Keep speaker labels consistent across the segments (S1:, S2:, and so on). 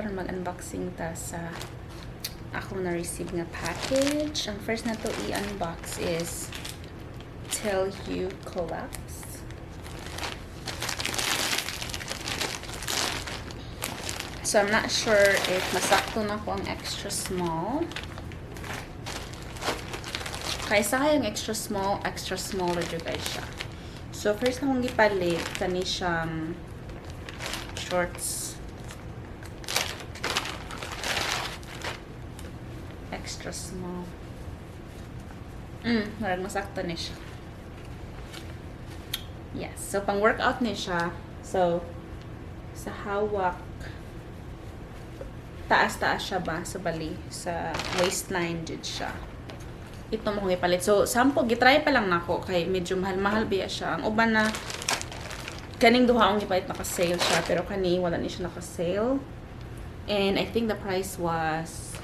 S1: Karon mag-unboxing ta sa akong na-receive nga package. Ang first na to i-unbox is Till You Collapse. So I'm not sure if masakto na ko ang extra small. Kaysa kayang extra small ra jud guys siya. So first na akong gipalit kani siyang shorts. Extra small. Marag masakto ni siya. Yes. So pang workout ni siya. So sa hawak, taas-taas siya ba sa bali, sa waistline jud siya. Ito mo kong ipalit. So sample gitry pa lang nako kay medyo mahal-mahal biya siya. Ang uban na kaning duha akong gipalit naka-sale siya, pero kani wala ni siya naka-sale. And I think the price was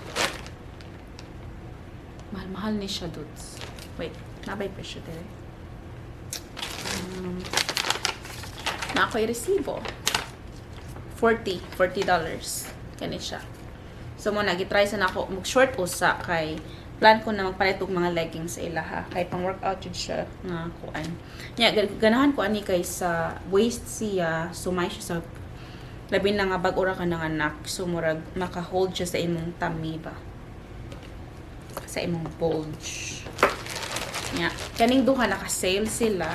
S1: mahal-mahal ni siya, dudes. Wait, nabay presyo dire. Na ako'y resibo. $40. Kani siya. So mo na gitry sa nako mag short usa kay plan ko na magpalit og mga leggings sa ilaha kay pang workout jud siya nga kuan. Nya ganahan ko ani kay sa waist siya, sumay siya sa labi na nga bag-o ra ka nanganak, so murag maka-hold siya sa imong tummy ba, sa imong bulge. Nya kaning duha naka-sale sila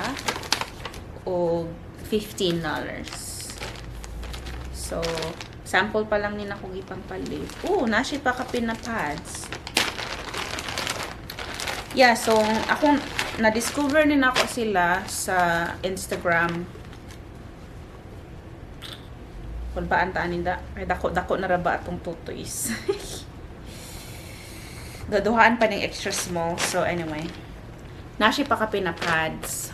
S1: og $15. So sample pa lang ni nako gipang palit. Oh, na siya pa kapin na pads. Yeah, so akong na-discover ni nako sila sa Instagram. Kulbaan ta aninda. Ay dako-dako na ra ba atong tutoys. Gaduhaan pa ning extra small. So anyway, na siya pa kapin na pads.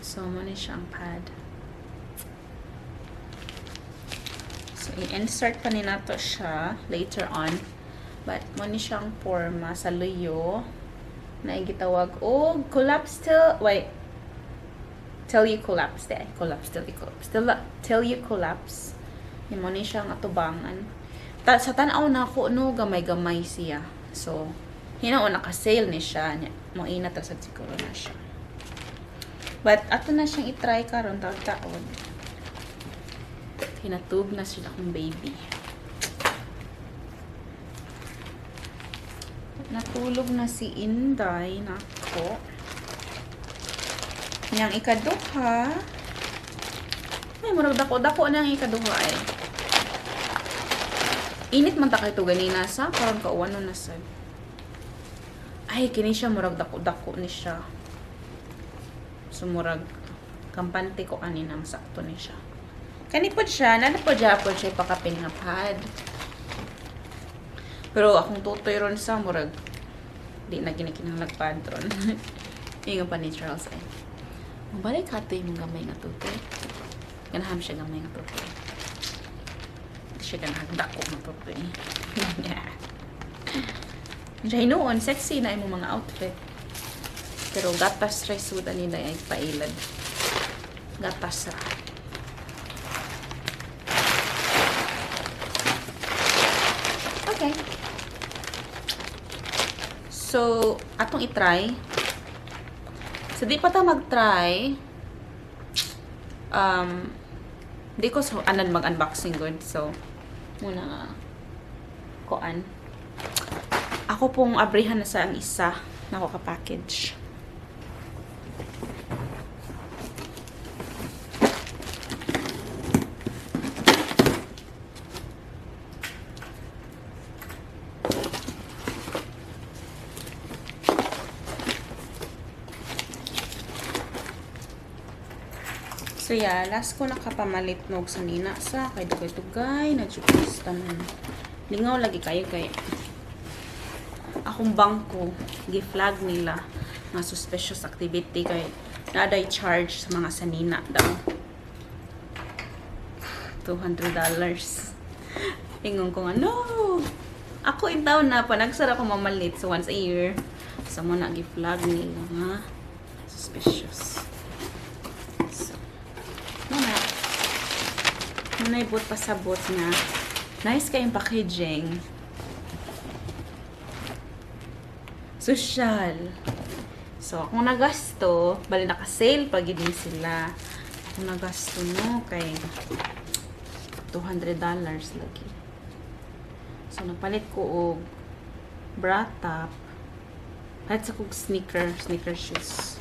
S1: So mo ni siya ang pad. So, i-insert pa ni nato siya later on. But, mo ni siyang forma sa luyo na gitawag og collapse till, wait, till you collapse. De, collapse till you collapse. Till you collapse. Mo ni siyang atubangan. Sa tan-aw na ako, no, gamay-gamay siya. So, hinaon naka-sale ni siya. Mo ina ta sad siguro na siya. But, ato na siyang i-try karon taod-taod. Hinatug na sila akong baby. Natulog na si Inday. Nako. Yang ikaduha. Ay, murag dako-dako na ang ikaduha ay. Init man ta kay to ganina sa karon kauwan na sad. Ay, kini siya murag dako-dako ni siya. So murag kampante ko ani nang sakto ni siya. Kani pod siya, nana pod siya pod siya pakapin nga pad. Pero akong tutoy ron sa murag di na ginikinahanglag pad ron. Ingon pa ni Charles ay. Mabalik ka ito yung gamay nga tutoy. Ganahan siya gamay nga tutoy. Di siya ganahan dako nga tutoy. Yeah. Siya hinuon, sexy na imong mga outfit. Pero gatas ra sudan nila ay pailad. Gatas ra. Okay. So, atong i-try. So, di pa ta mag-try. Di ko so anan mag-unboxing good. So, muna kuan. Ako pong abrihan na sa ang isa na ako ka-package. So yeah, last ko nakapamalit nog sa nina sa kay dugay-dugay na jud tanan. Lingaw lagi kayo kay akong bangko gi-flag nila nga suspicious activity kay naday charge sa mga sanina daw. $200. Ingon ko nga, no! Ako in town na, panagsara ko mamalit. So, once a year. So, mo na gi-flag nila nga suspicious. So, muna. Mao buot pasabot nga nice kayong packaging. Social. So, akong nagasto, bali naka-sale pag ni sila. Akong nagasto, no, kay $200 lagi. So, nagpalit ko og bra top. Palit sa kog sneaker shoes.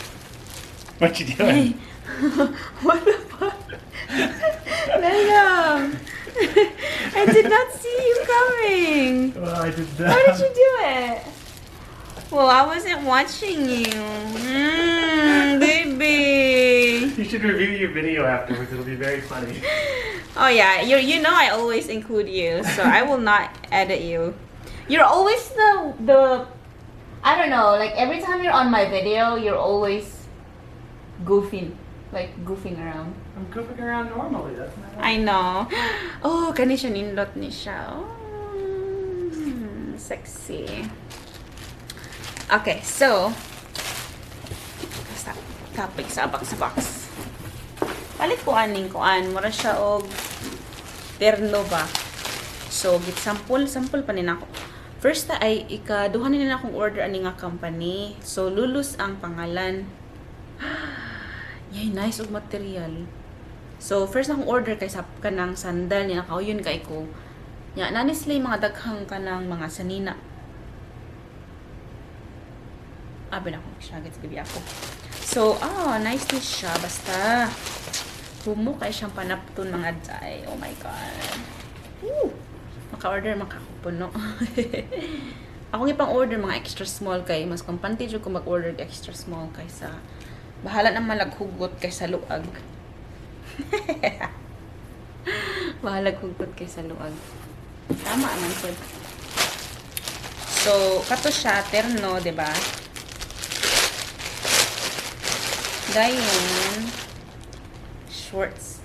S2: What you doing?
S1: What the fuck? Liam! I did not see you coming.
S2: Well, I did
S1: How did you do it? Well, I wasn't watching you. Baby.
S2: You should review your video afterwards. It'll be very funny.
S1: Oh yeah, you know I always include you, so I will not edit you. You're always the I don't know, like every time you're on my video, you're always goofing, like goofing around.
S2: I'm goofing around normally. That's not.
S1: I know. Oh, kani siya, nindot ni siya. Oh, sexy. Okay, so sa topic sa box sa box. Palit ko aning kuan, mura siya og terno ba. So, git sample, sample pa ni nako. First ta ay ikaduha ni na akong order ani nga company. So, Lulus ang pangalan. Yay, nice og material. So, first akong order kay sa kanang sandal niya, nakauyon kay ko. Nya, nani sila yung mga daghang kanang mga sanina. Abi na akong siya, gets gabi ako. So, nice ni siya. Basta, humo kay siyang panapton, mga day. Oh my God. Woo! Maka-order, makakupuno. Ako ipang order mga extra small kay mas kampante jud ko mag-order og extra small kaysa bahala na malaghugot kaysa luag. Bahala hugot kaysa luag. Tama man po. So, kato siya, terno, di ba? Dayon, shorts.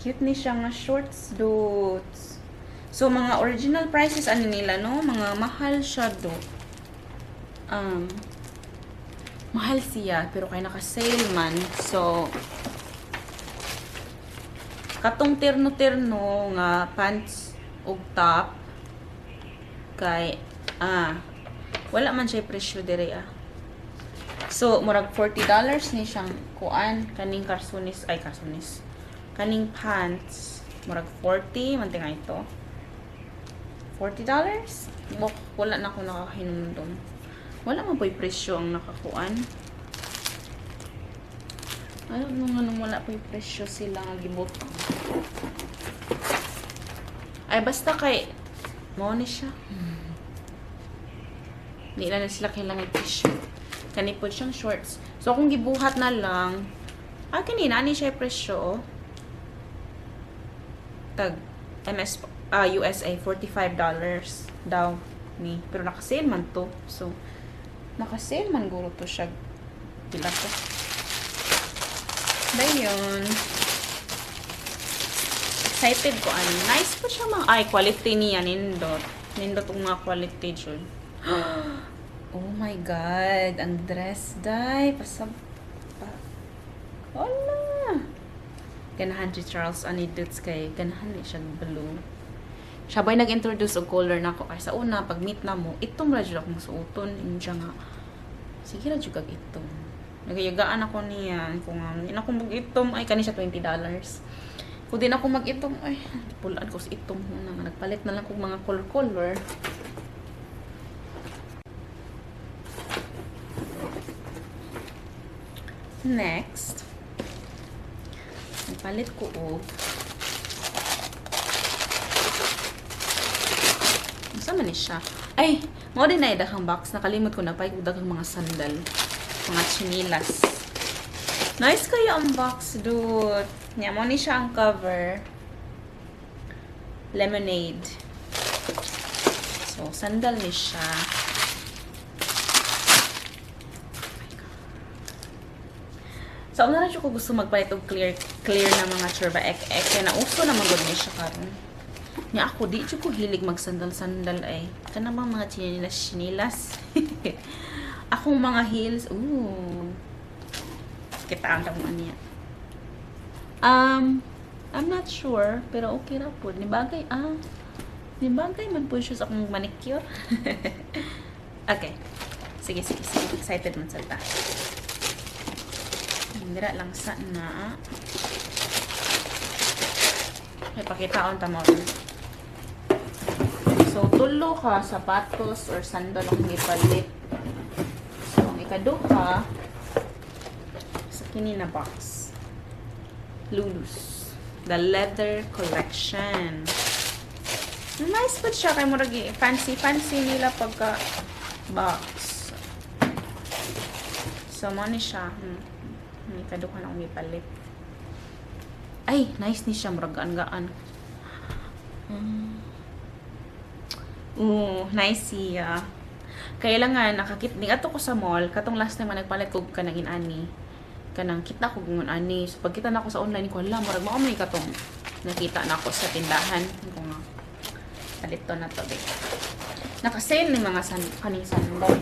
S1: Cute ni siya nga shorts, dudes. So, mga original prices, ano nila, no? Mga mahal siya, do. Mahal siya, pero kay naka-sale man. So, katong terno-terno nga pants ug top, kay, wala man siya presyo dire, ah. So, murag $40 ni siyang kuan, kaning karsunis, ay karsunis, kaning pants, murag 40, man tinga ito. $40? Bok, wala na ako nakahinumdum. Wala man po'y presyo ang nakakuan. Ano nung anong wala po'y presyo sila nga gibutang. Ay, basta kay, mao ni siya. Di na na sila kailangan presyo. Kani po siyang shorts. So, kung gibuhat na lang, kanina, ani siya presyo, oh. Tag, MS, USA, $45 daw ni. Pero naka-sale man to. So, naka-sale man guro to siya. Pila to. Dayon. Excited ko ani. Nice po siya mga, ay, quality niya, nindot. Nindot ang mga quality jud. Oh my God, ang dress, day. Pasab, pa. Wala. Ganahan si Charles ani, dudes, kay ganahan ni siya blue. Siya ba'y nag-introduce og color nako kay sa una pag meet na mo, itom ra jud akong suoton. Ingon siya nga sige ra jud kag itom. Nagayagaan ako niya kung di na ako mag-itom ay kani siya $20. Kung di na ako mag-itom ay pulaan ko sa itom na nga nagpalit na lang kog mga color-color. Next, nagpalit ko og unsa man ni siya? Ay, mao din na daghang box. Nakalimot ko na pa og daghang mga sandal. Mga chinilas. Nice kayo ang box, dude. Nya, mo ni siya ang cover. Lemonade. So, sandal ni siya. Oh my God. So, una na ko gusto magpalit og clear clear na mga churba ek ek kaya nauso na magud ni siya karon. Nya ako di jud ko hilig magsandal-sandal ay. Kana bang mga chinilas chinilas. Akong mga heels, ooh. Kita ang tamo niya. I'm not not sure, pero okay ra pud. Nibagay ah. Nibagay man pud siya sa akong manicure. Okay. Sige, sige, sige. Excited man sa ta. Dira lang sa na. Ay, pakitaon ta mo. So, tulo ka sapatos or sandal ang gipalit. So, ang ikaduha sa kini na box. Lulus. The leather collection. Nice po siya kay murag fancy fancy nila pagka box. So, mo ni siya. May ikaduha na akong gipalit. Ay, nice ni siya. Murag gaan-gaan. Ooh, nice siya. Kailangan nakakit ni ato ko sa mall katong last time nga nagpalit ko kanang inani. Kanang kita ko ngun ani. So pagkita na ako sa online ko, hala, murag mao man ni katong nakita na ako sa tindahan. Ko nga palit to na to be. Naka-sale ni mga san kaning sandal.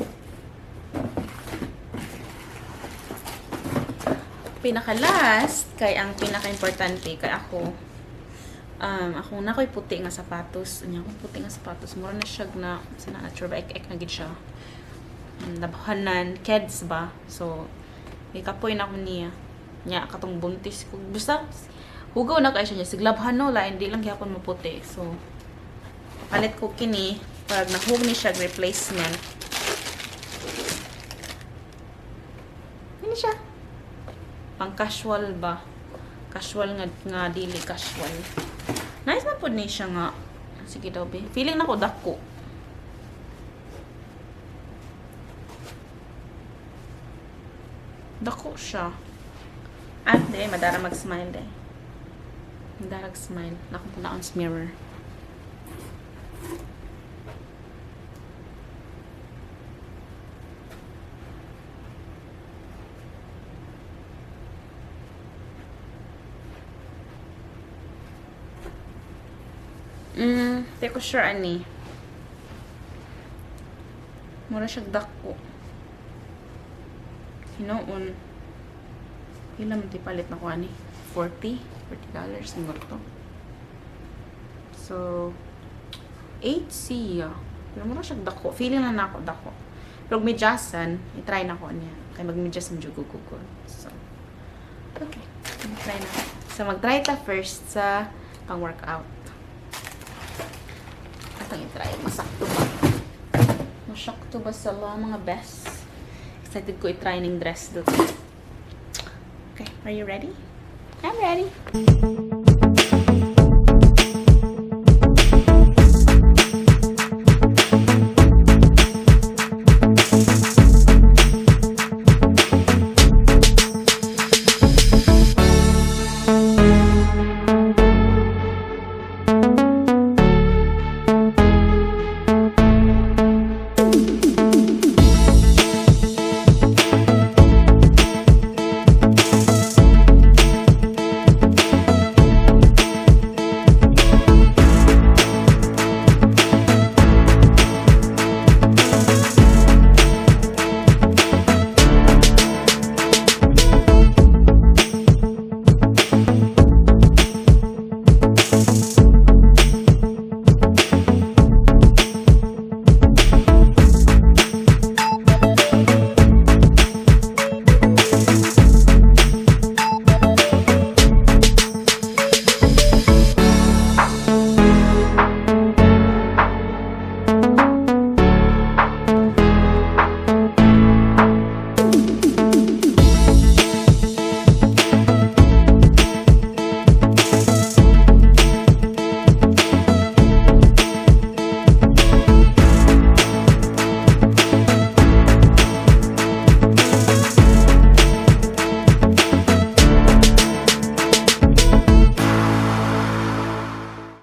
S1: Pinaka last kay ang pinaka-importante kay ako, ako na ko'y puti nga sapatos. Anya akong puti nga sapatos. Mura na siya na sa na sure ba ek ek na gid siya. Nabhanan keds ba. So may kapoy na ako niya. Nya katong buntis ko. Basta hugaw na kay siya niya. Siglabhan no lain di lang gyapon maputi. So palit ko kini pag nahug ni siya replacement. Ini siya. Pang casual ba? Casual nga nga dili casual. Nice na pud ni siya nga. Sige daw be. Feeling nako dako. Dako siya. Ah, di madara mag-smile de. Madara smile. Nako na sa mirror. Di ko sure ani. Mura siya dako. Hinuon. Pila man ti palit na ko ani? 40? $40 siguro to. So, 8 siya. Pero mura siya dako. Feeling na nako dako. Pero medyasan, i-try na ko niya. Kay magmedyas medyo gugugol. So, okay. Mag-try na. So, mag-try ta first sa pang-workout. Atong i-try. Masakto ba? Masakto ba sa mga best? Excited ko i-try ning dress dito. Okay, are you ready? I'm ready.